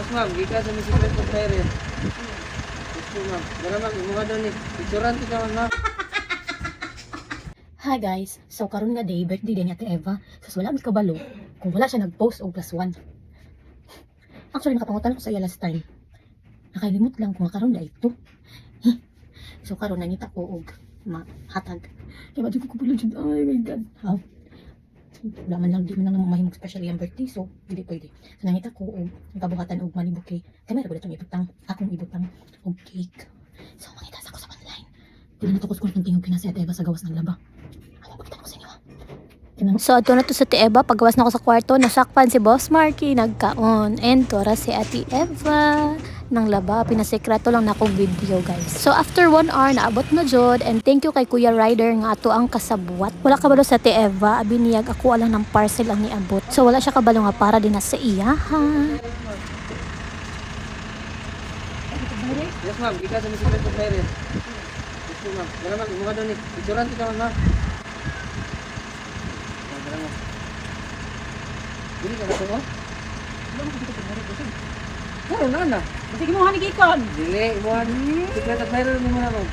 Yes, ma'am, gikan sa Miss Secret Admirer. Yes po, ma'am. Dara, ma'am, imuha daw ni. Picturean kita, ma'am. Hi guys! So karon nga day, birthday day ni Ate Eva. So wala mi kabalo kung wala siya nag-post og +1. Actually nakapangutan ko sa iya last time. Nakalimot lang kung karon na ito. Huh. So karon nangita ko og mahatag. Kaya ba di ko kabalo jud. Ay my God. How? Wala man lang, di man lang mahimong special iyang birthday, so dili pwede. So nangita ko og kabuhatan og money bouquet. Kay meron ko datong ibutang, akong ibutang og cake. So mangita sa ko sa online. Di na to ko kung tingog kina si Ate Eva sa gawas ng laba. Ano, pakita ko sa inyo ah. Kanang So, ato na to sa Ate Eva. Pagawas na ko sa kwarto, nasakpan si Boss Marky, nagkaon. And tora si Ate Eva ng laba. Pinasekreto lang na akong video, guys. So, after 1 hour, naabot na jud. And thank you kay Kuya Ryder nga ato ang kasabwat. Wala kabalo sa Ate Eva. Abi niyag ako alang ng parcel ang niabot. So, wala siya kabalo nga para din na sa iya, ha. Yes, ma'am, gikan sa Miss Secret Admirer. Yes po, ma'am. Dara, ma'am, imuha daw ni. Picturean kita, ma'am. Ah, dara, ma'am. Dili ka na ko? Karon na na. Sige mo hani gikan. Dili, imuha. Secret Admirer ni mo na, ma'am.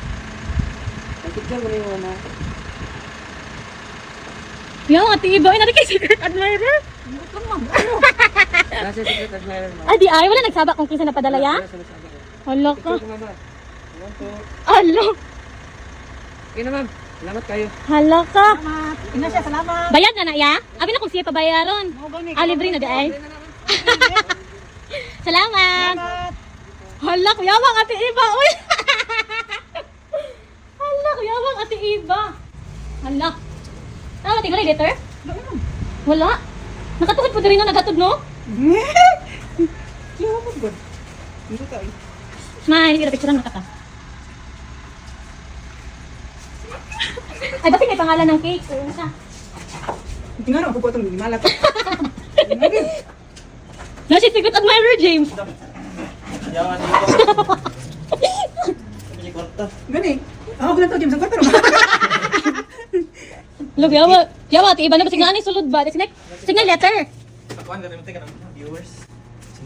Ang picture ko ni mo na. Yaw, Ate Eva, ay nari kay secret admirer. Nasa Secret Admirer, ma'am. Ay, di ay, wala nagsaba kung kinsa napadala ya. Wala sa nagsaba ko. Hala ka. Picture ko, ma'am. Ah. One, two. Hala. Okay na, ma'am. Salamat kayo. Hala ka. Salamat. Ina siya, salamat. Bayad na na ya? Abi na kung siya pabayaron. Mao gani. Ah, libre na di ay. Okay na na, ma'am. Salamat. Salamat. Hala, kuyawang Ate Eva. Uy. Hala, kuyawang Ate Eva. Hala. Tama, tingnan letter? Wala. Nakatukod po diri na naghatod, no? Kiyo mo gud. Dito tayo. Smile, ira picturean na ka. Ay, bakit may pangalan ng cake? O, unsa? Tingnan ako po itong malat. Na si secret admirer, James. Gani. Ako ganun to James ang kwarto. Look, yawa. Yawa, Ate Eva na ba? Sige, ani sulod ba? Sige, sige, letter. Viewers.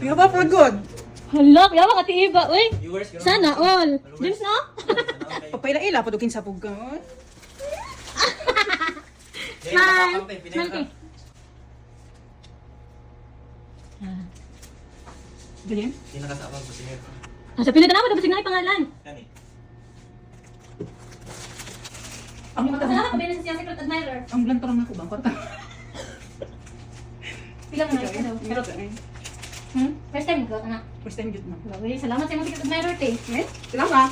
Pero ba for good? Hala, yawa Ate Eva. Uy, Viewers, ganun. sana all. James, no? Papaila-ila pa kinsa pug ka. Smile. Smile kay. Ganyan. Pinakasama ko siya. Ah, sa pinag na basig na pangalan. Kani. Ang mata. Salamat pa sa siyang secret admirer. Ang blank pa ako ba ang kwarto. Pila na ikaw daw. Pero, First time ko na. First time jud na. Uy, salamat sa imong secret admirer, te. Eh, salamat.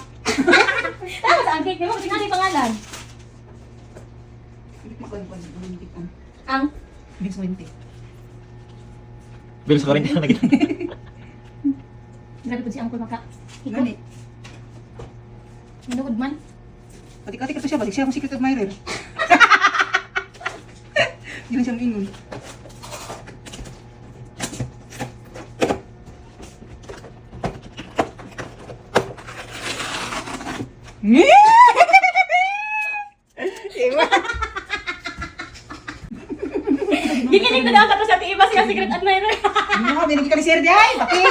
Tama sa ang cake nimo, basig na ni pangalan. Hindi ko makuha hindi ko. Ang Vince Muente. Bill sa karin na kita. grabe po si Uncle maka. Gani. Manuod man. Pati-kati ka to siya, balik siya akong secret admirer. Hindi lang siya ingon. Gikinig na daw sa Ate Eva siyang secret admirer. Ano, dinigin ka ni Sir Jai? Bakit?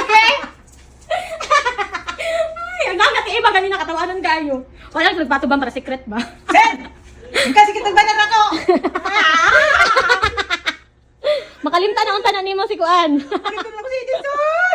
Ay, ang dami Ate Eva ganina katawanan kayo. Wala lang nagpatubang para secret ba? Sir! Ang secret admirer ako! Makalimtan na unta na nimo si Kuan. Ano ako si Edison?